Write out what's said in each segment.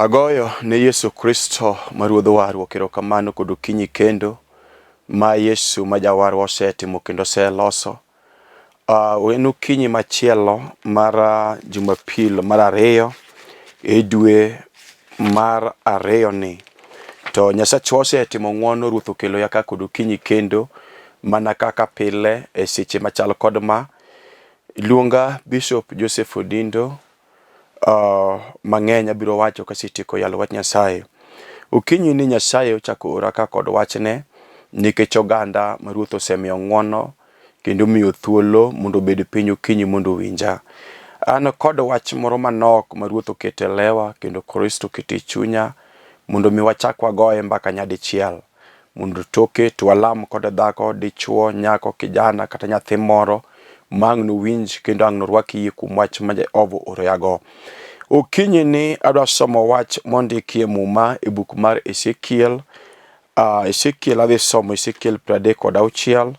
Agoyo ne Yesu Kristo ma Ruodh warruok erokamano kod okinyi kendo ma Yesu ma Jawarwa osetimo kendo oseloso. En okinyi machielo mar Jumapil mar ariyo e dwe mar ariyo ni. To Nyasachwa osetimo ng'wono, Ruoth okelo ya ka kod okinyi kendo mana kaka pile e seche machal kod ma. Luonga Bishop Joseph Odindo mang'eny abiro wacho kasetieko yalo wach Nyasaye. Okinyi ni Nyasaye ochako ora ka kod wachne nikech oganda ma Ruoth osemiyo ng'wono kendo omiyo thuolo mondo obed piny okinyi mondo owinja. An kod wach moro manok ma Ruoth oketo e lewa kendo Kristo oketo e chunya mondo mi wachak wagoye mbaka nyadichiel. Mondo toke to walam kod dhako, dichuo, nyako, kijana kata nyathi moro ma ang' nowinj kendo ang' norwak yie kuom wach ma Jehova ooroyago. Okinyi ni adwa somo wach mondiki e Muma e buk mar Ezekiel. Ezekiel adhi somo Ezekiel 36,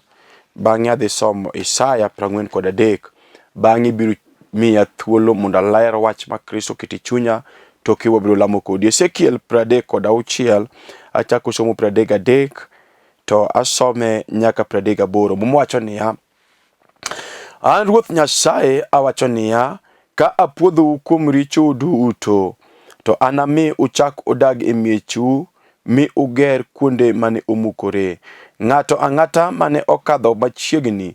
bang'e adhi somo Isaya 43. Bang'e ibiro miya thuolo mondo aler wach ma Kristo oketo e chunya, toke wabiro lamo kodi. Ezekiel 36, achako somo 33 to asome nyaka 38. Muma wacho niya, An Ruoth Nyasaye awacho niya, ka apuodhou kuom richou duto, to anami uchak udag e miechu mi uger kuonde mane omukore. Ng'ato ang'ata mane okadho machiegni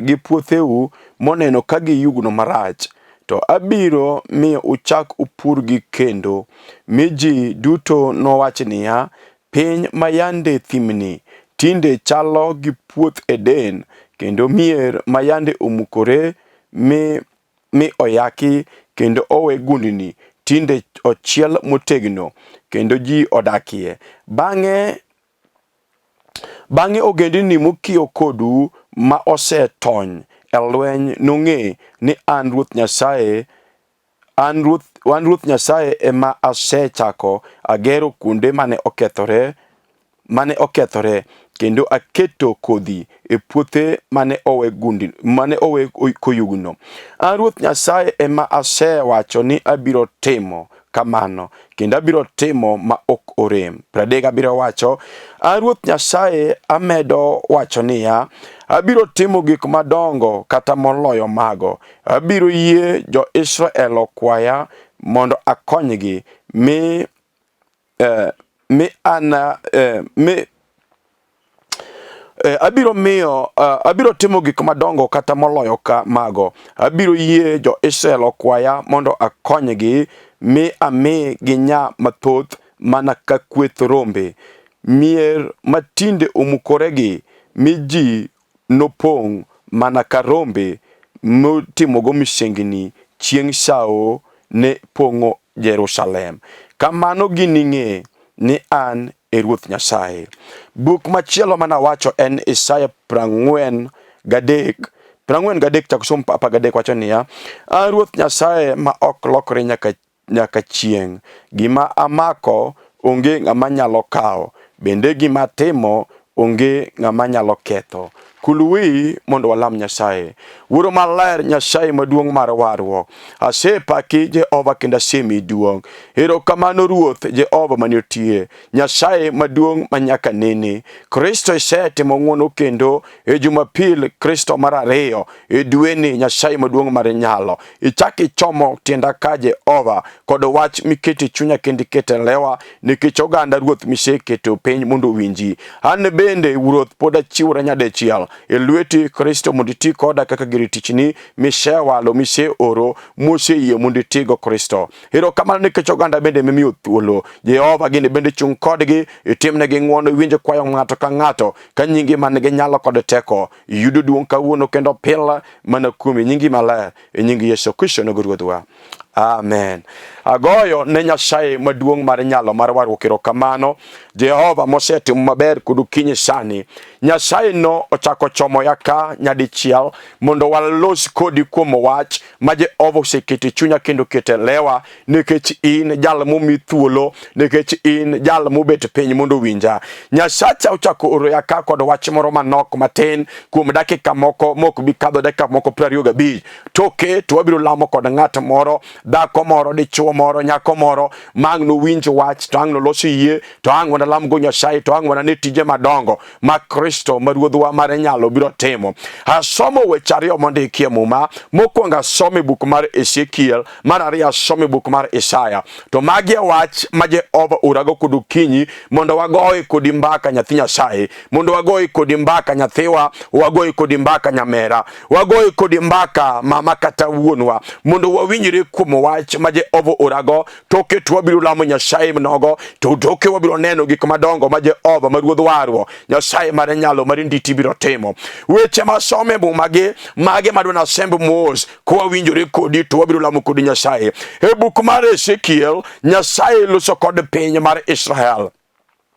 gi puotheu moneno ka giyugno marach, to abiro miyo uchak upurgi kendo, mi ji duto nowach niya, Piny ma yande thimni tinde chalo gi puoth Eden, kendo mier ma yande omukore mi oyaki kendo owe gundni tinde ochiel motegno kendo ji odakie. Bang'e ogendini mokiewo kodu ma osetony e lweny nong'e ni an Ruoth Nyasaye an Ruoth, an Ruoth Nyasaye ema asechako agero kuonde mane okethore mane okethore kendo aketo kodhi e puothe mane owe gundi mane owe koyugno. An Ruoth Nyasaye ema asewacho ni abiro timo kamano kendo abiro timo ma ok orem. 37 wacho, An Ruoth Nyasaye amedo wacho niya, abiro timo gik madongo kata moloyo mago. Abiro yie jo-Israel okwaya mondo akonygi mi mi an mi abiro miyo abiro timo gik madongo kata moloyo ka mago. Abiro yie jo-Israel okwaya mondo akonygi mi ami ginya mathoth mana ka kweth rombe. Mier matinde omukoregi mi ji nopong' mana ka rombe motimogo misengini chieng' sawo ne pong'o Jerusalem. Kamano gining'e ni an e Ruoth Nyasaye. Buk machielo manawacho en Isaya 43, 43 chak som 13 wacho niya, An Ruoth Nyasaye ma ok lokre nyaka chieng'. Gima amako onge ng'ama nyalo kawo, bende gima atimo onge ng'ama nyalo ketho. Kul wiyi mondo walam Nyasaye. Wuoro maler, Nyasaye maduong' mar warruok, asepaki Jehova kendo asemiyi duong'. Erokamano Ruoth Jehova mane otiye, Nyasaye maduong' ma nyaka nene. Kristo isetimo ng'wono kendo e Jumapil Kristo mar ariyo e dweni, Nyasaye maduong' mar nyalo. Ichak ichomo tienda ka Jehova kod wach miketo e chunya kendo iketo e lewa nikech oganda Ruoth miseketo piny mondo owinji. An bende Ruoth pod achiwora nyadichiel e lweti Kristo mondo iti koda kaka gir tichni misewalo miseoro moseyie mondo itigo Kristo. Erokamano nikech oganda bende mimiyo thuolo. Jehova gini bende chung' kodgi, itimnegi ng'wono, iwinj kwayo ng'ato ka ng'ato ka nyingi man gi nyalo kod teko. Yudo duong' kawuono kendo pile mana kuomi nyingi maler e nying Yesu Kristo nogo Ruodhwa. Amen. Agoyo ne Nyasaye maduong' mar nyalo mar warruok erokamano. Jehova mosetimo maber kod okinyi sani. Nyasaye no ochako chomo ya ka nyadichiel mondo walos kodi kuom wach ma Jehova oseketo e chunya kendo oketo e lewa nikech in jal momi thuolo, nikech in jal mobet piny mondo owinja. Nyasacha ochako oro ya ka kod wach moro manok matin kuom dakika moko mok bi kadho dakika moko 25. Toke to wabiro lamo kod ng'at moro, Dhako moro, dichuo moro, nyako moro ma ang' nowinj wach to ang' nolos yie to ang' wanalamgo Nyasaye to ang' wanane tije madongo ma Kristo ma Ruodhwa mar nyalo biro timo. Asomo weche ariyo mondiki e Muma. Mokwongo asomo e buk mar Ezekiel, mar ariyo asomo e buk mar Isaya. To magi e wach ma Jehova orago kod okinyi mondo wagoye kodi mbaka nyathi Nyasaye, mondo wagoye kodi mbaka nyathiwa, wagoye kodi mbaka nyamera, wagoye kodi mbaka mama kata wuonwa, mondo wawinjre kuom wach ma Jehova orago. Toke to wabiro lamo Nyasaye mnogo, to toke wabiro neno gik madongo ma Jehova ma Ruodh warruok, Nyasaye mar nyalo mar nditi biro timo. Weche ma some Muma gi mage madwa nasemb mos kowawinjore kodi to wabiro lamo kodi Nyasaye. E buk mar Ezekiel, Nyasaye loso kod piny mar Israel.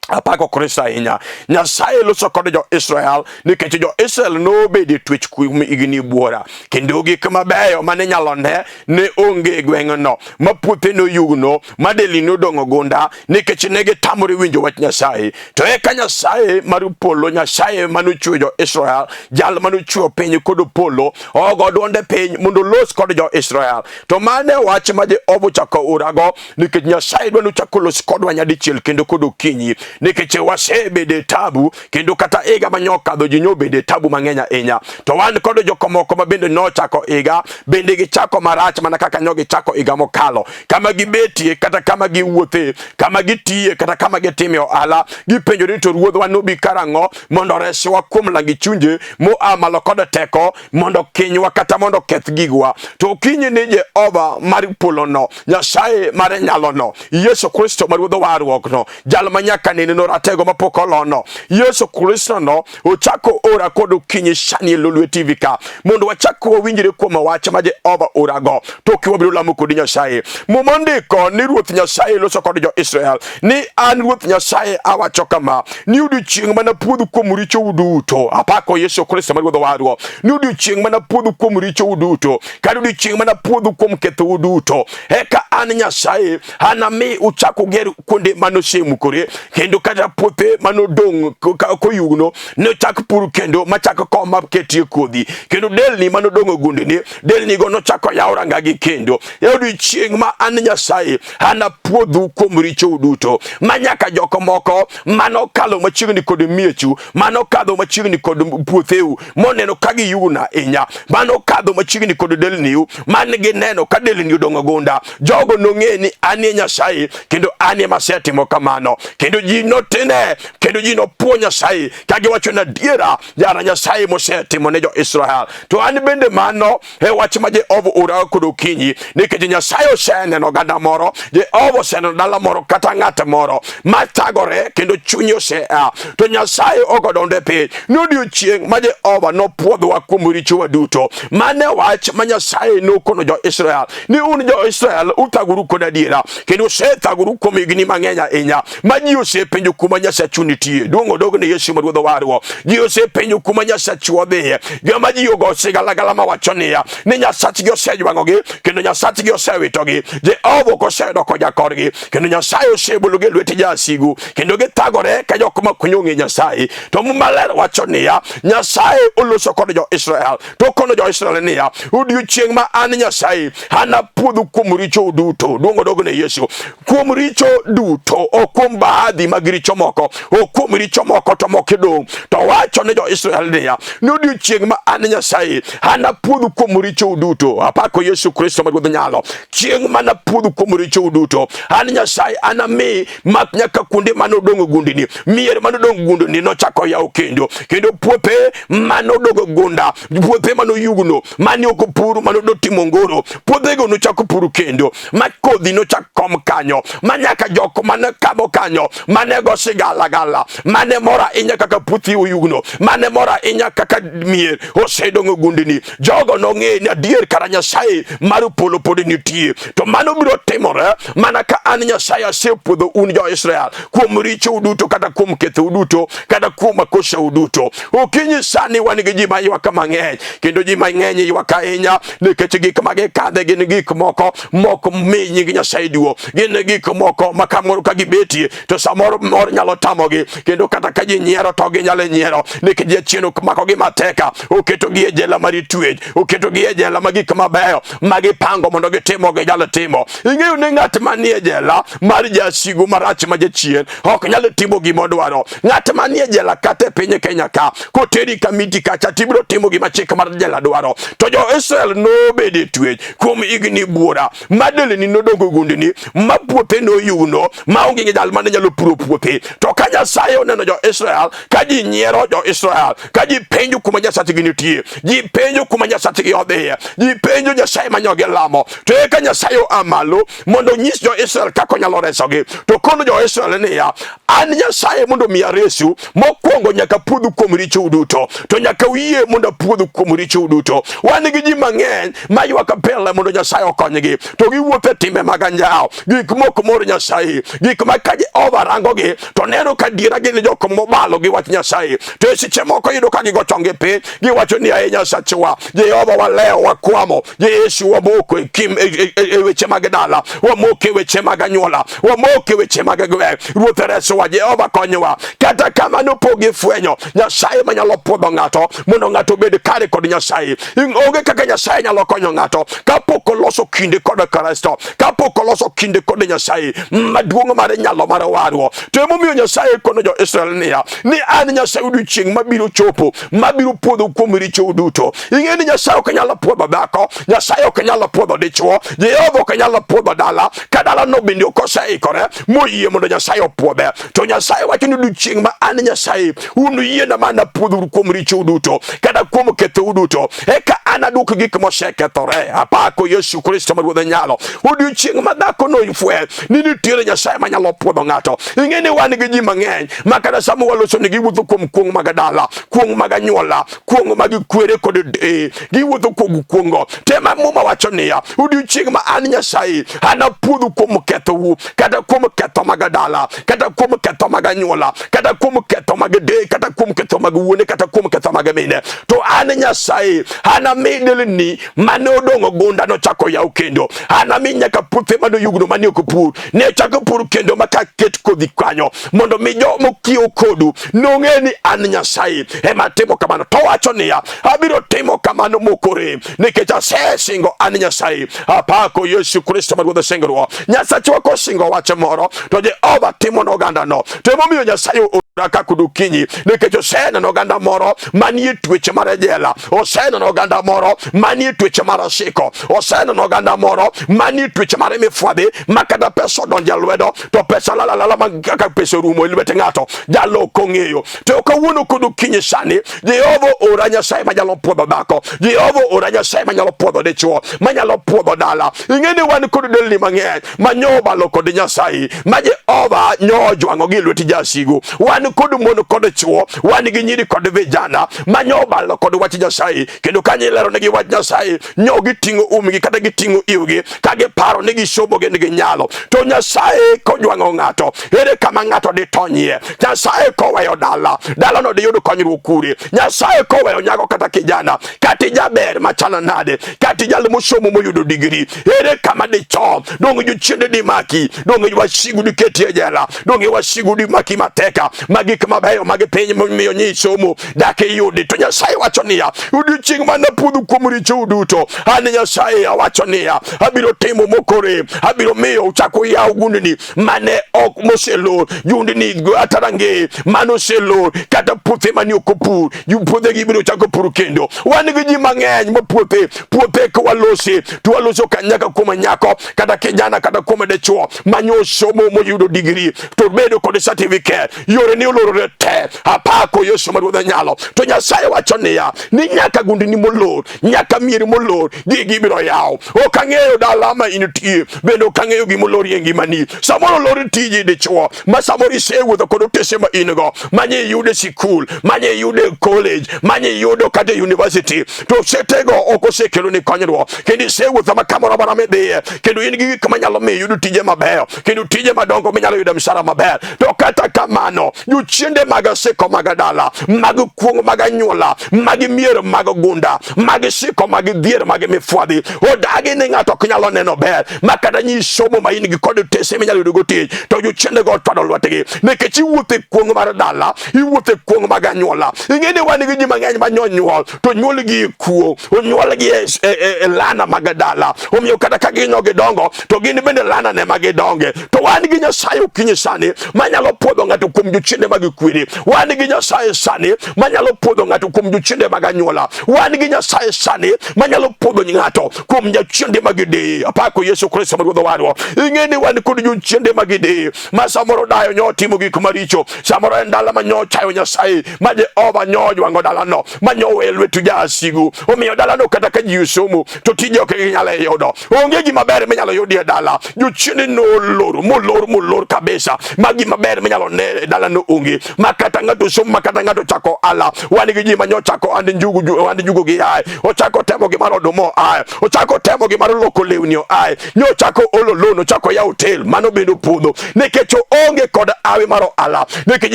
Apako Kristo ahinya. Nyasaye loso kod jo-Israel nikech jo-Israel nobedo e twech kuom higni buora kendo gik mabeyo mane inyalo ne ne onge e gweng'no, ma puothe noyugno, ma delni nodong' gunda nikech ne gitamore winjo wach Nyasaye. To eka Nyasaye mar polo, Nyasaye manochweyo jo-Israel, jal manochweyo piny kod polo, ogo dwonde piny mondo olos kod jo-Israel. To mano e wach ma Jehova ochako orago nikech Nyasaye dwa ni ochak olos kodwa nyadichiel kendo kod okinyi, nikech wasebedo e tabu kendo kata higa ma nyokadho ji nyobedo e tabu mang'eny ahinya. To wan kod joko moko ma bende nochako higa bende gichako marach mana kaka nyo gichako higa mokalo, kama gibetie kata kama giwuothe, kama gitiye kata kama gitime ohala, gipenjore ni to ruodhwa nobi karang'o mondo oreswa kuom langi chunje moa malo kod teko mondo okinywa kata mondo oketh gigwa. To okinyi ni Jehova mar polono, Nyasaye mar nyalono, Yesu Kristo ma ruodh warruokno, jal ma nyaka nene no ratego mapok olono, Yesu Kristo no ochako ora kod okinyi sani e Lolwe TV ka mondo wachak wawinjre kuom wach ma Jehova orago to wabiro lamo kodi Nyasaye. Muma ndiko ni Ruoth Nyasaye loso kod jo-Israel ni an Ruoth Nyasaye awacho kama ni odiechieng' mana puodhu kuom richou duto. Apako Yesu Kristo ma Ruodh warruok. Ni odiechieng' mana puodhu kuom richou duto, kata odiechieng' mana puodhu kuom kethou duto, eka an Nyasaye anami uchak uger kuonde mane osemukore, kendo kata puothe mane odong' koyugno nochak pur kendo machak kom maketie kodhi, kendo delni mane odong' e gundni, delnigo nochak oyaw rangagi kendo. E odiechieng' ma an Nyasaye anapuodhu kuom richou duto, ma nyaka jok moko manokalo machiegni kod miechu, manokadho machiegni kod puotheu, moneno ka giyugno ahinya, manokadho machiegni kod delniu, man gineno ka delni odong' gunda, jogo nong'e ni anie Nyasaye kendo anie masetimo kamano. Kendo ji notine kendo ji nopuo Nyasaye ka giwacho ni adiera jara Nyasaye mosetimo ne jo-Israel. To an bende mano e wach ma Jehova ora kod okinyi, nikech Nyasaye oseneno oganda moro, Jehova oseneno dala moro kata ng'at moro mathagore kendo chunye osea. To Nyasaye ogodonde piny ni odiechieng' ma Jehova nopwodhowa kuom richowa duto. Mano e wach ma Nyasaye nokono jo-Israel ni un jo-Israel uthagoru kod adiera kendo usethagoru kuom higni mang'eny ahinya ma ji osepenjo kuma Nyasachu nitie. Duong' odog ne Yesu ma Ruodh warruok. Ji osepenjo kuma Nyasachu odhiye. Joma ji ogo sigalagala mawacho niya ni Nyasachgi osejwang'ogi kendo Nyasachgi osewitogi. Jehova ok osedoko jakorgi kendo Nyasaye osebologi e lwet jasigu kendo githagore ka jok ma kunyo ng'e Nyasaye. To Muma ler wacho niya Nyasaye oloso kod jo-Israel to kono jo-Israel niya odiechieng' ma an Nyasaye anapuodhu kuom richou duto. Duong' odog ne Yesu. Kuom richo duto, ok kuom baadhi mag richo moko, ok kuom richo moko to moko idong'. To wacho ne jo-Israel niya ni odiechieng' ma an Nyasaye anapuodhu kuom richou duto. Apako Yesu Kristo ma Ruodh nyalo. Chieng' ma napuodhu kuom richou duto, an Nyasaye anami mak nyaka kuonde mane odong' gundini, mier mane odong' gundini nochako yaw kendo, kendo puothe mane odong' gunda, puothe mane oyugno, mane ok opur, mane odotimo ngoro, puothego nochako pur kendo, ma kodhi nochak kom kanyo, ma nyaka jok mane kadho kanyo, mane go sigalagala, mane mor ahinya kaka puothi oyugno, mane mor ahinya kaka mier osedong' gundini, jogo nong'e ni adier kara Nyasaye mar polo pod nitie. To mano biro timore mana ka an Nyasaye asepuodho un jo-Israel kuom richou duto kata kuom kethou duto kata kuom makosau duto. Okinyi sani wan gi ji maywak mang'eny kendo ji mang'eny ywak ahinya nikech gik ma gikadhe gin gik moko mok mi nying Nyasaye duong', gin gik moko ma kamoro ka gibetie to samoro mor nyalo tamogi, kendo kata ka ji nyiero to ginyalo nyiero, nikech jachien omakogi mateka, oketogi e jela mar twech, oketogi e jela ma gik mabeyo ma gipango mondo gitim ok ginyal timo. Ing'eyo ni ng'at manie jela mar jasigu marach ma jachien ok nyal timo gima odwaro. Ng'at manie jela kata e piny Kenya ka, koteri kamiti kacha tibiro timo gima chik mar jela dwaro. To jo-Israel nobedo e twech kuom higni buora, ma delni nodongo gundni, ma puothe noyugno, ma onge jal mane nyalo puro puothe. To ka Nyasaye oneno jo-Israel, ka ji nyiero jo-Israel, ka ji penjo kuma Nyasachgi nitie, ji penjo kuma Nyasachgi odhiye, ji penjo Nyasaye ma nyogi lamo, to eka Nyasaye oa malo mondo onyis jo-Israel kaka onyalo resogi. To kono jo-Israel niya, an Nyasaye mondo mi aresu, mokwongo nyaka puodhu kuom richou duto, to nyaka uyie mondo apuodhu kuom richou duto. Wan gi ji mang'eny ma ywak pile mondo Nyasaye okonygi, to giwuotho e timbe mag anjawo, gik mok mor Nyasaye, gik ma ka Jehova rangogi to neno ka diera gin jok mobalo gi wach Nyasaye. To e seche moko yudo ka gigo chongi piny, giwacho ni aye Nyasachwa, Jehova walewo, wakwamo, Yesu wamoko e, kim, e, e, e, e weche mag dala, wamoko e weche mag anyuola, wamoko e weche mag gweng'. Ruoth resowa, Jehova konyowa. Kata kamano pok gifwenyo Nyasaye manyalo puodho ng'ato mondo ng'ato obed kare kod Nyasaye. Onge kaka Nyasaye nyalo konyo ng'ato kapok oloso kinde kod Kristo, kapok oloso kinde kod Nyasaye maduong' mar nyalo mar warruok. To emomiyo Nyasaye kono jo-Israel niya, ni an Nyasaye odiechieng' mabiro chopo mabiro puodho kuom richou duto. Ing'e ni Nyasaye ok nyal puodho dhako, Nyasaye ok nyal puodho dichwo, Jehova ok nyal puodho dala, ka dalano bende ok oseikore moyie mondo Nyasaye opuodhe. To Nyasaye wacho ni odiechieng' ma an Nyasaye un uyiena mana puodhoru kuom richou duto kata kuom kethou duto, eka anadwok gik mosekethore. Apako Yesu Kristo ma Ruodh nyalo. Odiechieng' ma dhako noifwe ni nitiere Nyasaye manyalo puodho ng'ato. Ing'e ni wan gi ji mang'eny ma kata sama waloso ni giwuotho kuom kuong' mag dala, kuong' mag anyuola, kuong' mag kwere kod deye, giwuotho kuom kuong'go. Tema Muma wacho niya, odiechieng' ma an Nyasaye anapuodhu kuom kethou, kata kuom ketho mag dala, kata kuom ketho mag anyuola, kata kuom ketho mag deye, kata kuom ketho mag wuone, kata kuom ketho mag mine. To an Nyasaye anami delni mane odong' gunda nochako yaw kendo, anami nyaka puothe mane oyugno mane ok pur ne chako pur kendo ma ka ket kodhi kanyo mondo mi jo mokiewo kodu nong'e ni an Nyasaye ema timo kamano. To wacho niya, abiro timo kamano mokorem nikech asesingo an Nyasaye. Apako Yesu Kristo ma Ruodh singruok. Nyasachwa kosingo wach moro to Jehova timo ne ogandano. To emomiyo Nyasaye ora ka kudu kinyi nikech oseneno oganda moro manie tueche mar jela, oseneno oganda moro manie tueche mar osiko, oseneno oganda moro manie tueche mar mifwadhi ma kata pesa odonjo e lwedo to pesa lal alala ma kaka pesa orumo e lwet ng'ato jalo ok ong'eyo. To kawuono kod okinyi sani Jehova ora Nyasaye manyalo puodho dhako, Jehova ora Nyasaye manyalo puodho dichwo, manyalo puodho dala. Ing'e ni wan kod delni mang'eny ma nyo obalo kod Nyasaye, ma Jehova nyo ojwang'o gi lwet jasigu. Wan kod mon kod chwo, wan gi nyiri kod vijana ma nyo obalo kod wach Nyasaye, kendo ka ileronegi wach Nyasaye nyo giting'o umgi kata giting'o iwgi ka giparo ni gisomo gin gi nyalo. To Nyasaye kojwang'o ng'ato, ere kama ng'ato ditonyie? Nyasaye koweyo dala, dalano diyud konyruok kure? Nyasaye koweyo nyako kata kijana, kata ijaber machalo nade, kata ijal mosomo moyudo digri, ere kama dichom? Donge jochiende dimaki? Donge wasigu diketi e jela? Donge wasigu dimaki mateka? Ma gik mabeyo mag piny momiyo nyi somo dak iyudi. To Nyasaye wacho niya, odiechieng' ma napudhu kuom richou duto, an Nyasaye awacho niya, abiro timo mokore, abiro miyo uchako yaw gundni mane ok moselor, gundni kata rangeye mane oselor, kata puothe mane ok opur, puothegi ibiro chako pur kendo. Wan gi ji mang'eny ma puothe puothe ka walosi to waloso ka nyaka kuom nyako kata kijana kata kuom dichwo manyo somo moyudo digri to bedo kod certificate yore ni olorore te. Apako Yesu ma Ruodh nyalo. To Nyasaye wacho niya, ni nyaka gundni molor, nyaka mier molor, gigi ibiro yawo. Ok ang'eyo dala ma intie, bende ok ang'eyo gima olori e ngimani. Samoro olor tiji dichwo, ma samoro isewuotho kod otese ma in go, manye iyudo e sikul, manye iyudo e college, manye iyudo kata e university, to setego ok osekeloni konyruok. Kendo isewuotho ma kamoro amora midhiye, kendo in gi gik manyalo miyo iyud tije mabeyo, kendo tije madongo. madongo minyalo yudo mshahara maber. To kata kamano, jochiende mag siko mag dala, mag kuong' mag anyuola, mag mier mag gunda, mag siko mag dhier mag mifwadhi, odagi ni ng'ato ok nyalo neno ber, ma kata nyi somo ma in gi kod tese minyalo yudo go tich, to jochiende go otwado lwetgi nikech iwuotho e kuong' mar dala, iwuotho e kuong' mag anyuola. Ing'e ni wan gi ji mang'eny ma nyonyuol to nyuolgi e kuo, onyuolgi e lana mag dala, omiyo kata ka ginyo gidongo to gin bende lana ne ma gidonge. To wan gi Nyasaye okinyi sani manyalo puodho ng'ato kuom jochiende mag kwere. Wan gi Nyasaye sani manyalo puodho ng'ato kuom jochiende mag anyuola. Wan gi Nyasaye sani manyalo puodho ng'ato kuom jochiende mag deye. Apako Yesu Kristo ma Ruodh warwa. Ing'e ni wan kod jochiende mag deye ma samoro dayo nyo timo gik maricho, samoro en dala ma nyo chayo Nyasaye, ma Jehova nyo ojwang'o dalano, ma nyo owe lwet jasigu. Omiyo dalano kata ka ji osomo to tije ok ginyal yudo. Onge gima ber minyalo yudi e dala. Jochiende nolor molor molor kabisa, ma gima ber minyalo ne e dalano onge. Ma kata ng'ato somo, ma kata ng'ato chako ohala. Wan gi ji ma nyochako and njugu, and njugu gi aye, ochako temo gimar oduma oaye, ochako temo gimar loko lewni oaye, nyochako olo loan, ochako yawo hotel, mano bende opodho nikech oonge kod awi mar ohala, nikech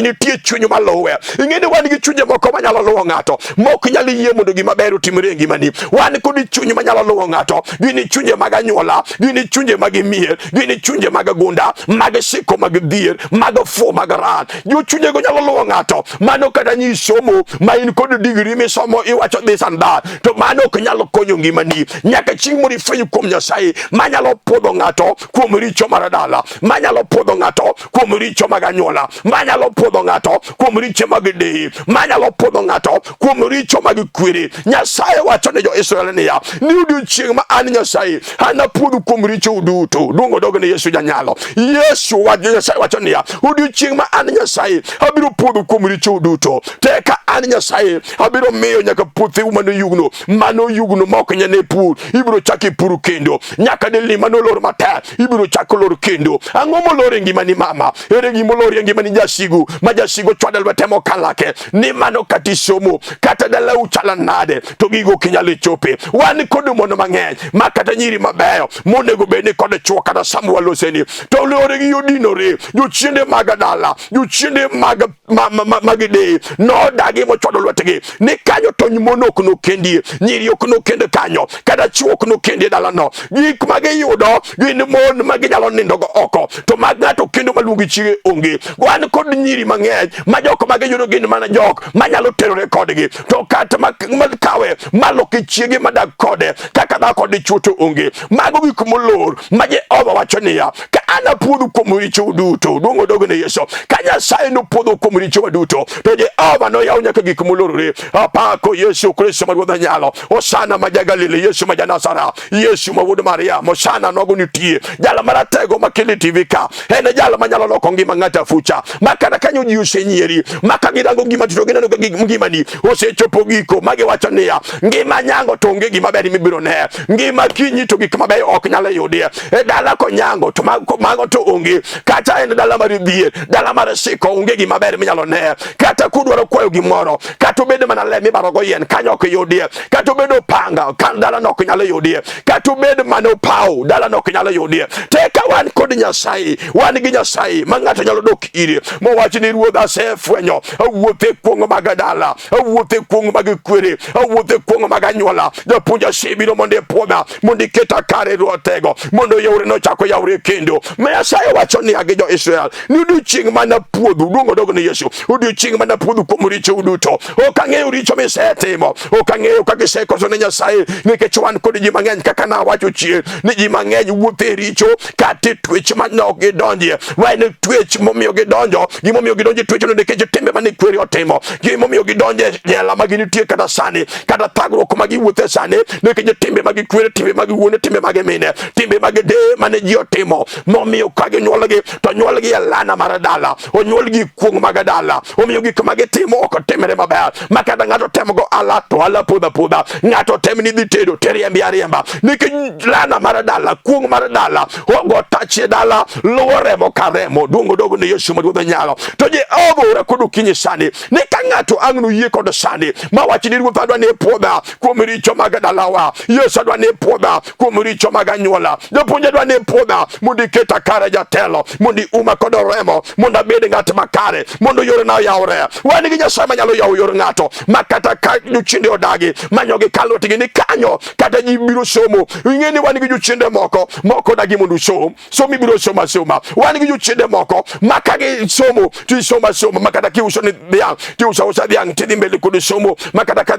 nitie chuny maluwe. Ing'e ni wan gi chunje moko manyalo luwo ng'ato mok nyal yie mondo gima ber otimre e ngimani. Wan kod chuny manyalo luwo ng'ato, gin chunje mag anyuola, gin chunje mag mier, gin chunje mag gunda, mag siko, mag dhier, mag fuo, mag ran. Jochunjego nyalo luwo ng'ato, mano kata nyi somo ma in kod digri misomo iwacho this and that, to mano ok nyalo konyo ngimani nyaka chieng' moro ifweny kuom Nyasaye manyalo puodho ng'ato kuom richo mar dala, manyalo puodho ng'ato kuom richo mag anyuola, manyalo puodho ng'ato kuom richo mag deyi, manyalo puodho ng'ato kuom richo mag kwere. Nyasaye wacho ne jo-Israel niya, ni odiechieng' ma an Nyasaye anapuodhu kuom richou duto. Duong' odog ne Yesu janyalo. Yesu wacho, Nyasaye wacho niya, odiechieng' ma an Nyasaye abiro puodhu kuom richou duto. Teka an Nyasaye abiro miyo nyaka puotheu manoyugno, manoyugno ma ok nyal pur, ibiro chak ipur kendo. Nyaka delni manolor matek, ibiro chak lor kendo. Ang'o molor e ngimani mama? Ere gima olor e ngimani jasigu? Ma jasigu chwado lwete mokalake ni mano kata isomo kata dalau chala nade to gigo ok inyal chope. Wan kod mon mang'eny ma kata nyiri mabeyo monego bed ni kod chwo kata sama waloseni to loregi odinore. Jochiende mag dala, jochiende mag mag deye nodagi mochwado lwetgi ni kanyo to mon ok nokendie, nyiri ok nokend kanyo, kata chwo ok nokendie dalano. Gik ma giyudo gin mon ma ginyalo nindogo oko, to mag ng'ato kendo maluongi chiege onge. Wan kod nyiri mang'eny ma jok ma giyudo gin mana jok manyalo terore kodgi, to kata makawe maloke chiege madak kode kaka dhako dichwo to onge. Mago gik molor ma Jehova wacho niya, ka an apuodhu kuom richou duto. Duong' odog ne Yesu. Ka Nyasaye nopuodho kuom richowa duto, to Jehova noyaw nyaka gik molorore. Apako Yesu Kristo ma Ruodh nyalo. Hosana ma ja-Galili, Yesu ma ja-Nazareth, Yesu ma wuod Mariam. Hosana nogo nitie. Jal maratego ma kele TV ka, en e jal manyalo loko ngima ng'ato afucha. Ma kata kanyo ji osenyieri, ma ka girango ngima to gineno ka ngimani osechopo giko, ma giwacho niya, ngima nyango to onge gima ber mibiro ne. Ngima kinyi to gik mabeyo ok nyal yudie. E dala konyango to mago to onge. Kata en dala mar dhier, dala mar siko, onge gima ber minyalo ne. Kata kudwaro kwayo gimoro, kata obed mana le mibarogo yien, kanyo ok yudie. Kata obed opanga, kan dalano ok nyal yudie. Kata obed mana opawo, dalano ok nyal yudie. Teka wan kod Nyasaye, wan gi Nyasaye ma ng'ato nyalo dok ire mowach ni Ruoth, asefwenyo awuotho e kuong' mag dala, awuotho e kuong' mag kwere, awuotho e kuong' mag anyuola. Japuonj, asebiro mondo ipuodha, mondo iketa kare ruotego, mondo yawre nochako yawre kendo. Ma Nyasaye wacho niya gi jo-Israel ni odiechieng' mana puodhu, duong' odog ne Yesu, odiechieng' mana puodhu kuom richou duto. Ok ang'eyo richo misetimo, ok ang'eyo kaka isekoso ne Nyasaye, nikech wan kod ji mang'eny kaka nawacho chien ni ji mang'eny wuotho e richo kata e twech ma ok gidonjie. Ma en twech momiyo gidonjo, gimomiyo gidonjo e twechno nikech timbe mane kwere otimo, gimomiyo gidonjo e jela ma ginitie kata sani, kata thagruok ma giwuothe sani nikech timbe mag kwere, timbe mag wuone, timbe mag mine, timbe mag deye mane ji otimo, momiyo ka ginyuolgi to nyuolgi e lana mar dala, onyuolgi e kuong' mag dala, omiyo gik ma gitimo ok timre maber. Ma kata ng'ato temogo ala to ala podha podha, ng'ato tem ni dhi tedo to riembi ariemba, nikech lana mar dala, kuong' mar dala ogo tach e dala, luwo remo ka remo. Duong' odog ne Yesu ma Ruodh nyalo. To Jehova ora kod okinyi sani ni ka ng'ato ang' noyie kod sani ma wach ni Ruoth, adwa ni ipuodha kuom richo mag dalawa. Yesu, adwa ni ipuodha kuom richo mag anyuola. Japuonj, adwa ni ipuodha mondo iketa kare jatelo. jatelo, mondo iuma kod remo, mondo abed ng'at makare, mondo yorena oyawre. Wan gi Nyasaye manyalo yawo yor ng'ato ma kata ka jochiende odagi manyogi ka lwetgi ni kanyo, kata ji biro somo. Ing'e ni wan gi jochiende moko moko odagi mondo usom somo, ibiro somo asoma. Wan gi jochiende moko ma ka gisomo to isomo asoma, ma kata kiuso ni dhiang' tiuso ausa dhiang' tidhi mbele kod somo, ma kata ka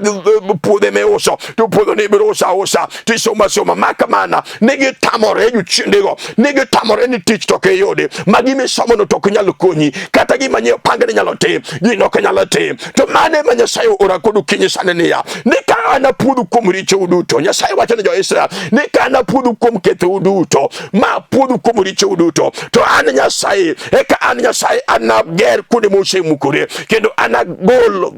puodhe miuso to puodho ni ibiro uso ausa tisomo asoma. Ma kamana ne gitamore jochiendego, ne gitamore ni tich to ok iyudi, ma gima isomono to ok nyal konyi, kata gima nyiewo pange ni nyalo tim, gino ok nyalo tim. To mano ema Nyasaye ora kod okinyi sani niya, ni ka anapuodhu kuom richou duto. Nyasaye wacho ne jo-Israel ni ka anapuodhu kuom kethou duto, ma puodhu kuom richou duto, to an Nyasaye, eka an Nyasaye anager kuonde mosemukore, kendo anagol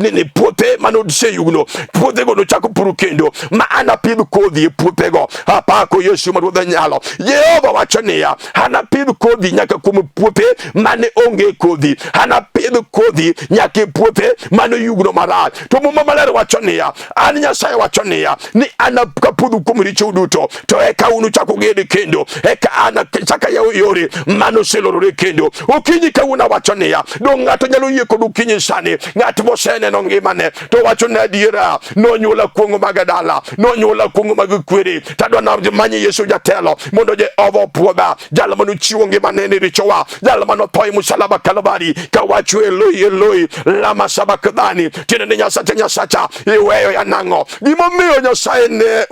nini puothe mane oseyugno, puothego nochak pur kendo, ma anapidh kodhi e puothego. Apako Yesu ma Ruodh nyalo. Jehova wacho niya, anapidh kodhi nyaka kuom puothe mane onge kodhi, anapidh kodhi nyaka e puothe mane oyugno marach. To Muma Maler wacho niya, an Nyasaye wacho niya, ni anakapudhu kuom richou duto, to eka unuchak uged kendo, eka anachak ayaw yore mane oselorore kendo. Okinyi kawuono awacho niya, dong' ng'ato nyalo yie kod okinyi sani, ng'at moseneno ngimane to wacho ni adiera, nonyuola kuong'o mag dala, nonyuola kuong'o mag kwere, tadwa namany Yesu jatelo mondo Jehova opuodha, jal mane ochiwo ngimane ni richowa, jal mane otho e musalaba Kalvari kawacho Eloi Eloi lama sabakthani, tiende ni Nyasacha Nyasacha iweyo ya nang'o? Gimomiyo Nyasaye ne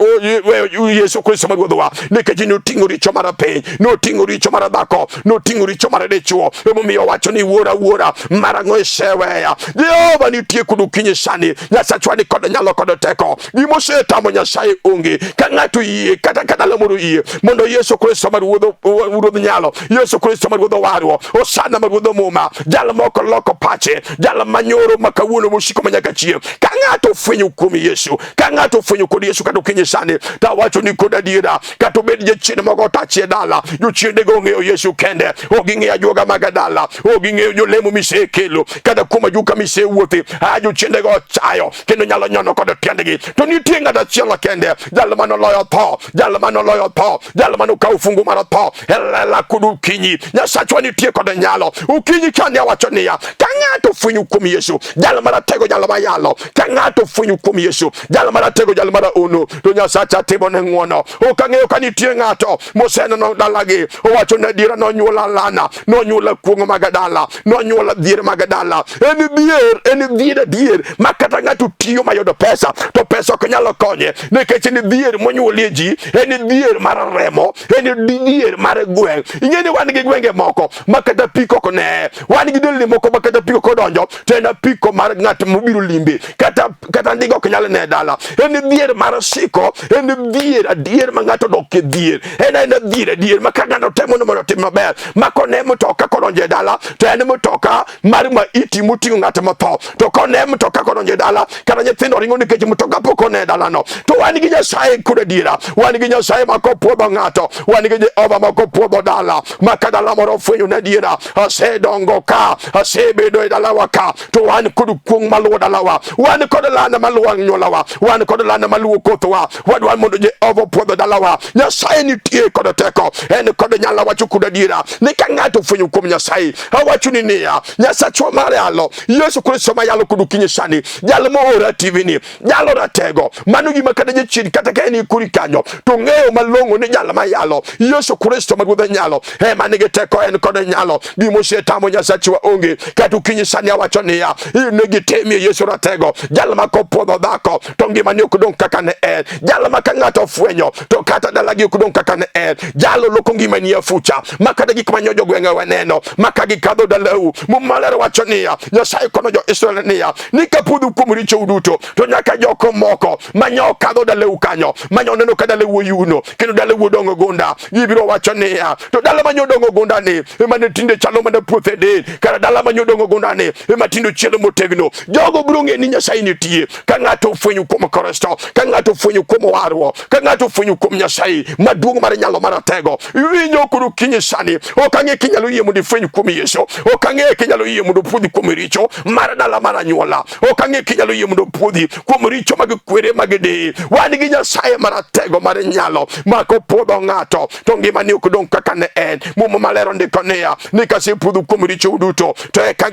weyo Yesu Kristo ma Ruodhwa, nikech noting'o richo mar piny, noting'o richo mar dhako, noting'o richo mar dichwo. Emomiyo owacho ni wuora wuora marang'o iseweya? Jehova nitie kod okinyi sani, Nyasachwa ni kod nyalo kod teko. Gimosetamo Nyasaye onge. Ka ng'ato yie kata ka dala moro yie mondo Yesu Kristo ma Ruodh nyalo, Yesu Kristo ma Ruodh warruok, Hosana ma Ruodh muma, jal moko loko pache, jal manyoro ma kawuono mosiko ma nyaka chieng'. Ka ng'ato ofwenyo kuom Yesu, ka ng'ato ofwenyo kod Yesu kata okinyi sani, to awacho ni kod adiera, kata obed jachien moko otachi e dala, jochiendego ong'eyo Yesu kende, ok ging'eyo ajuoga mag dala, ok ging'eyo jolemo misekelo, kata kuom ajuka misewuothe, a jochiendego ochayo kendo nyalo nyono kod tiendgi. To nitie ng'at achiel kende, jal mane oloyo tho, jal mane oloyo tho, jal mane okawo fungu mar tho e lela kod okinyi. Nyasachwa nitie kod nyalo. Okinyi kane awacho niya, ka ng'ato ofwenyo kuom Yesu, jal maratego, jal mayalo, ka ng'ato ofwenyo kuom Yesu, jal maratego, jal maraono, to Nyasacha timone ng'wono. Ok ang'eyo ka nitie ng'ato moseneno dalagi, owacho ni adiera nonyuola lana, nonyuola kuong'o mag dala, nonyuola dhier mag dala. En dhier, en dhier adier ma kata ng'ato tiyo mayudo pesa to pesa ok nyalo konye, nikech en dhier monyuolie ji, en dhier mar remo, en dhier mar gweng'. Ing'e ni wan gi gwenge moko ma kata piko ok ne, wan gi delni moko ma kata piko kodonjo to en apiko mar ng'at mobiro limbe, kata ndiga ok nyal ne dala. En dhier mar siko, en dhier adier ma ng'ato dok e dhier, en aena dhier adier ma ka ng'ato temo ni mondo otim maber, ma kone mtoka kodonjo e dala to en mtoka mar maiti moting'o ng'at motho, to kone mtoka kodonjo e dala kata nyithindo ringo nikech mtoka pok one e dalano. To wan gi Nyasaye kod adiera, wan gi Nyasaye ma kopuodho ng'ato, wan gi Jehova ma kopuodho dala, ma ka dala moro ofwenyo ni adiera asedongo ka, asebedo e dalawa ka, to wan kod kuong' maluwo dalawa, wan kod lana maluwo anyuolawa, wan kod lana maluwo kothwa, wadwa mondo Jehova opuodho dalawa. Nyasaye nitie kod teko, en kod nyalo. Awacho kod adiera ni ka ng'ato ofwenyo kuom Nyasaye, awacho ni niya, Nyasachwa mar yalo, Yesu Kristo ma yalo kod okinyi sani, jal moora TV ni, jalo ratego. Mano gima kata jachien kata ka en e kori kanyo to ng'eyo malong'o ni jal ma yalo Yesu Kristo ma Ruodh nyalo ema nigi teko, en kod nyalo. Gima osetamo Nyasachwa onge. Kata okinyi sani awacho niya, ne gitemie Yesu ratego, jal ma kopuodho dhako to ngimani ok dong' kaka ne en, jal ma ka ng'ato ofwenyo to kata dalagi ok dong' kaka ne en, jalo loko ngimani afucha ma kata gik ma nyojo gwenge waneno ma ka gikadho dalau. Muma Maler wacho niya, Nyasaye kono jo-Israel niya, ni kapudhu kuom richou duto to nyaka joko moko manyo kadho dalau kanyo manyo neno ka dalau oyuno kendo dalau odong'o gunda, gibiro wacho niya, to dala manyo odong'o gunda ni ema ne tinde chalo mana puothe del, kata dala manyo odong'o gunda ni dalani ema tinde ochielo motegno. Jogo biro ng'e ni Nyasaye nitie. Ka ng'ato ofwenyo kuom Kristo, ka ng'ato ofwenyo kuom warruok, ka ng'ato ofwenyo kuom Nyasaye maduong' mar nyalo maratego. Iwinjo kod okinyi sani, ok ang'e kinyalo yie mondo ifweny kuom Yesu, ok ang'e kinyalo yie mondo opuodhi kuom richo mar dala mar anyuola, ok ang'e kinyalo yie mondo opuodhi kuom richo mag kwere mag deye. Wan gi Nyasaye maratego mar nyalo ma kopuodho ng'ato to ngimani ok dong' kaka ne en. Muma maler ondiko niya, ni kasepudho kuom richou duto to eka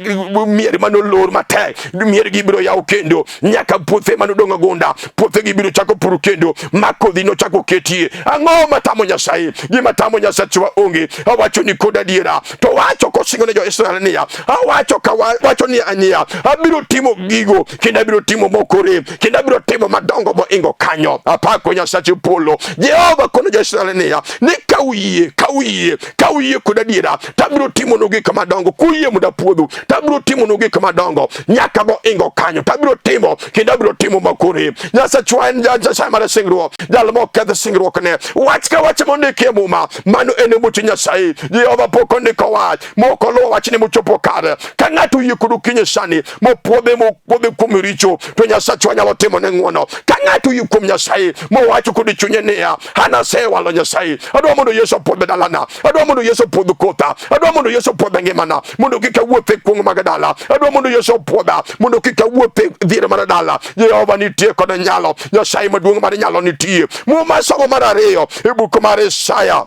mier manolor matek miergi biro yaw kendo nyaka puothe manodong' agunda puothegi biro chako pur kendo ma kodhi nochako ketie. Ang'o matamo Nyasaye? Gima tamo Nyasachwa onge. Awacho ni kod adiera to wacho kosingo ne jo-Israel niya, awacho ka wacho ni niya, abiro timo gigo kendo abiro timo mokore kendo abiro timo madongo moingo kanyo. Apako Nyasache polo. Jehova kono jo-Israel niya, ni ka uyie, ka uyie, ka uyie kod adiera, to abiro timonu gik madongo. Kuyie mondo apuodhu, to abiro timonu gik madongo nyaka moingo kanyo. To abiro timo kendo abiro timo makore. Nyasachwa en Nyasaye mar singruok, jal ma ok keth singruokne. Wach ka wach mondiki e Muma, mano en buch Nyasaye. Jehova pok ondiko wach mok oluwo wachne mochopo kare. Ka ng'ato oyie kod okinyi sani mopuodhe mopuodhe kuom richo, to Nyasachwa nyalo timo ne ng'wono. Ka ng'ato oyie kuom Nyasaye mowacho kod chunye niya, an asewalo Nyasaye, adwa mondo Yesu opuodh dalana, adwa mondo Yesu opuodh kotha, adwa mondo Yesu opuodh ngimana, mondo kik awuoth e kuong' mag dala, adwa mondo Yesu opuodha, mondo kik awuoth e dhier mar dala. Jehova nitie kod nyalo, Nyasaye maduong' mar nyalo nitie. Muma somo mar ariyo e buk mar Isaya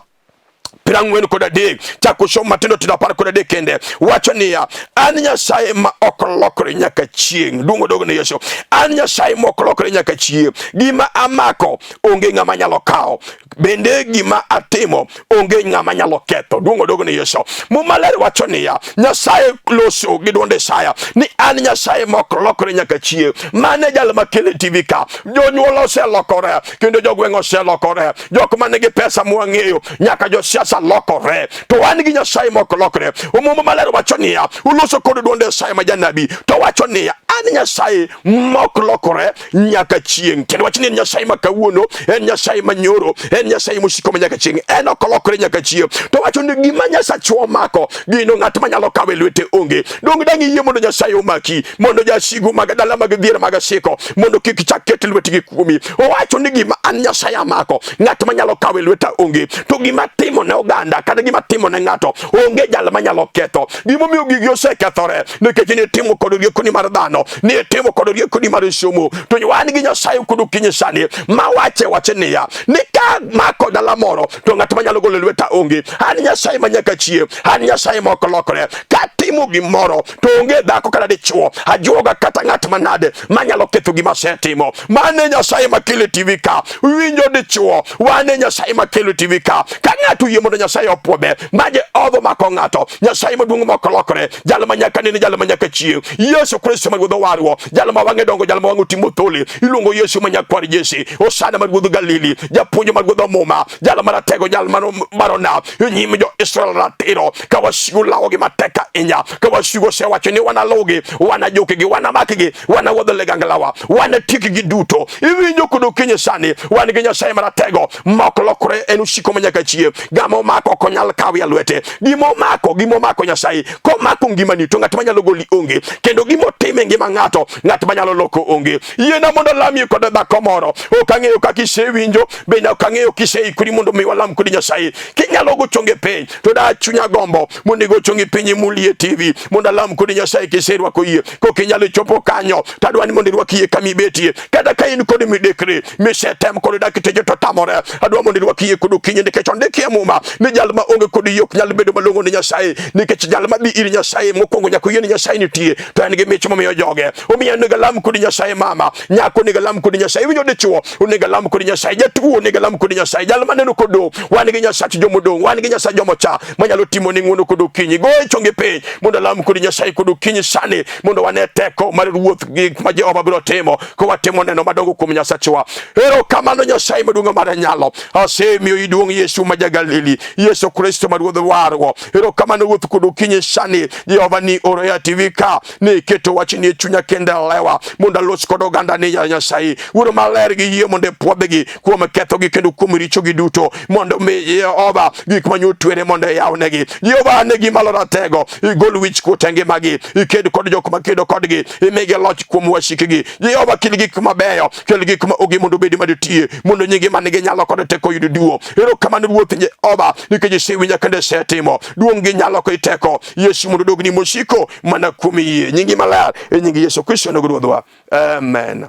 43 chako somo matindo tindo 13 kende wacho niya, an Nyasaye ma ok lokre nyaka chieng'. Duong' odog ne Yesu. An Nyasaye ma ok lokre nyaka chieng'. Gima amako onge ng'ama nyalo kawo, bende gima atimo onge ng'ama nyalo ketho. Duong' odog ne Yesu. Muma ler wacho niya, Nyasaye loso gi dwond Isaya ni an Nyasaye ma ok lokre nyaka chieng'. Mane jal makele TV ka. Jonyuol oselokore kendo jogweng' oselokore, jok ma nigi pesa mwang'eyo nyaka josiasa lokore, to wan gi Nyasaye ma ok lokre. Muma maler wacho niya, uloso kod dwond Isaya ma janabi to wacho niya, an Nyasaye ma ok lokore nyaka chieng'. Tiend wach ni en Nyasaye ma kawuono, en Nyasaye ma nyoro, en Nyasaye mosiko ma nyaka chieng', en ok olokre nyaka chieng'. To wacho ni gima Nyasachwa omako, gino ng'at manyalo kawe lwete onge. Donge dang' iyie mondo Nyasaye omaki, mondo jasigu mag dala mag dhier mag asiko mondo kik chak ket lwetgi kuomi. Owacho ni gima an Nyasaye amako, ng'at manyalo kawe lweta onge. To gima timo ne oganda kata gima timo ne ng'ato onge jal manyalo ketho. Gimomiyo gigi osekethore nikech nitimo kod riekoni mar dhano, nitimo kod riekoni mar somo. To wan gi Nyasaye kod okinyi sani ma wache wache niya ni ka mako dala moro to ng'at manyalo golo lweta onge. An Nyasaye ma nyaka chieng', an Nyasaye ma ok lokre. Katimo gimoro to onge dhako kata dichuo, ajuoga kata ng'at manade manyalo ketho gima asetimo. Mane Nyasaye makelo TV ka, winjo dichuo, wane Nyasaye makelo TV ka. Ka ng'ato oyie mondo Nyasaye opuodhe, ma Jehova omako ng'ato, Nyasaye maduong' ma ok lokre, jal ma nyaka nene, jal ma nyaka chieng', Yesu Kristo ma Ruodh owarruok, jal ma wang'e dongo, jal ma wang'e otimo thole, iluongo Yesu ma nyakwar Jesse, Hosana ma Ruodh Galili, japuonj ma Ruodh Muma, jal maratego, jal marona e nyim jo-Israel ratiro, ka wasigu lawogi matek ahinya, ka wasigu osewacho ni wanaluwgi, wanajukgi, wanamakgi, wanawuodh liganglawa, wanatiekgi duto. Iwinjo kod okinyi sani, wan gi Nyasaye maratego ma ok lokre, en osiko ma nyaka chieng'. Gama omako ok onyal kawo e lwete. Gima omako, gima omako Nyasaye, komako ngimani to ng'at manyalo goli onge, kendo gima otimo e ngima ng'ato, ng'at manyalo loko onge. Yiena mondo alamie kod dhako moro. Ok ang'eyo kaka isewinjo, bende ok ang'eyo kiseikori mondo mi walam kod Nyasaye. Kinyalo go chonge piny, to da chunya gombo mondo igo chongi piny imulie TV mondo alam kod Nyasaye kiserwako yie. Kok inyalo chopo kanyo, to adwa ni mondo irwak yie kama ibetie. Kata ka in kod midekre, misetem kod dakteche to tamore, adwa mondo irwak yie kod okinyi nikech ondiki e Muma ni jal ma onge kod yie ok nyal bedo malong'o ne Nyasaye, nikech jal madhi ir Nyasaye mokwongo nyaka oyie ni Nyasaye nitie, to en gi mich momiyo joge. Omiyo onego alam kod Nyasaye mama, nyako onego alam kod Nyasaye, iwinjo dichuo onego alam kod Nyasaye, jatuo onego alam kod Nyasaye, jal maneno kodong', wan gi Nyasach jomodong', wan gi Nyasach jomocha manyalo timo ni ng'wono kod okinyi. Goye chongi piny mondo alam kod Nyasaye kod okinyi sani mondo wane teko mar Ruoth, gik ma Jehova biro timo kowatimo neno madongo kuom Nyasachwa. Erokamano Nyasaye maduong' mar nyalo, asemiyo iduong' Yesu ma ja-Galili, Yesu Kristo ma Ruodh warruok. Erokamano Ruoth kod okinyi sani, Jehova ni oro e TV ka ni iketo wachni e chunya kendo e lewa mondo alos kod oganda ni ya Nyasaye. Wuoro maler gi yie mondo ipwodhgi kuom kethogi kendo kuom richogi duto, mondo mi Jehova gik manye otwere mondo iyawnegi. Jehova negi malo ratego, igol Igol wich kuot e ngimagi, iked kod jok makedo kodgi, imigi loch kuom wasikgi. Jehova kel gik mabeyo, kel gik ma ogi mondo obedi maditie, mondo nyingi man nigi nyalo kod teko oyud duong'. Erokamano Ruoth Jehova, nikech isewinja kendo isetimo. Duong' gi nyalo kod teko, Yesu mondo odogni mosiko mana kuom yie. Nyingi maler, e nying Yesu Kristo nogo Ruodhwa. Amen.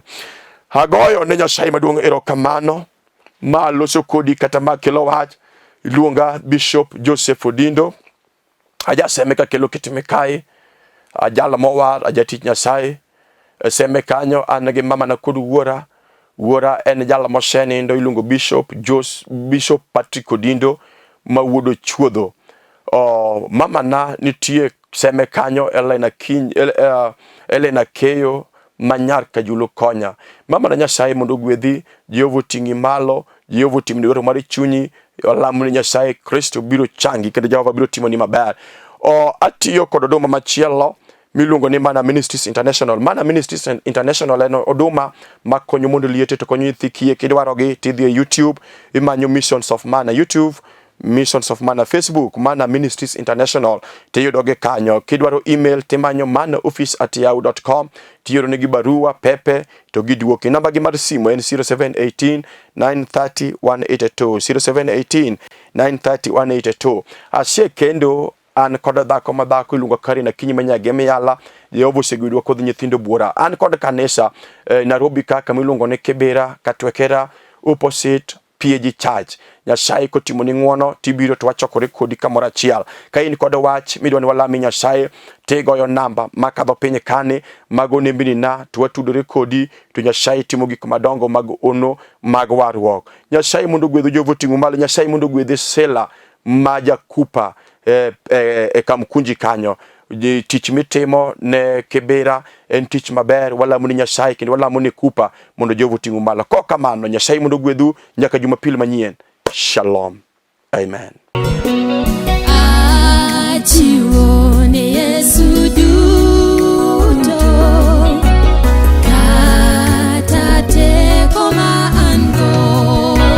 Agoyo ne Nyasaye maduong' erokamano ma loso kodi kata ma kelo wach. Iluonga Bishop Joseph Odindo. Ajaseme ka kelo kit mikayi, ajal mowar, ajatich Nyasaye. Seme kanyo an gi mamana kod wuora. Wuora en jal mosenindo iluongo Bishop Jos, Bishop Patrick Odindo ma wuod Ochuodho. Oh, mamana nitie seme kanyo Elena Kiny, El, uh, Elena Keyo ma nyar Kajulu Konya. Mamana Nyasaye mondo ogwedhi, Jehova oting'i malo, Jehova otimni dwaro mar chunyi, Walamo ni Nyasaye Kristo biro changi kendo Jehova biro timoni maber. O, atiyo kod oduma machielo miluongo ni Mana Ministries International. Mana Ministries International en oduma makonyo mondo liete to konyo nyithi kiye. Kidwarogi tidhi e YouTube, imanyo Missions of Mana YouTube, Missions of Mana Facebook, Mana Ministries International tiyudogi kanyo. Kidwaro email timanyo manaoffice@yahoo.com tioronegi barua pepe to giduoki. Namba gi mar simu en 0718 930 182 0718 930 182. Asie kendo an kod dhako ma dhako iluongo Karina Akinyi Manyage Miyala. Jehova osegwedwa kod nyithindo buora. An kod kanisa eh, Nairobi ka kama iluongo ni Kibera Katwekera opposite PAG Church. Nyasaye kotimoni ng'wono tibiro to wachokore kodi kamoro achiel. Ka in kod wach midwa ni walami Nyasaye tigoyo namba makadho piny kani mago nembni na to watudore kodi to Nyasaye timo gik madongo mag ono mag warruok. Nyasaye mondo ogwedhu jogo oting'u malo. Nyasaye mondo ogwedhi Sila ma jakupa e, e, e Kamkunji kanyo. Tich mitimo ne Kibera en tich maber, walamo ni Nyasaye kendo walamo ni Kupa mondo Jehova oting'u malo. Kok kamano, Nyasaye mondo ogwedhu nyaka Jumapil manyien. Shalom. Amen.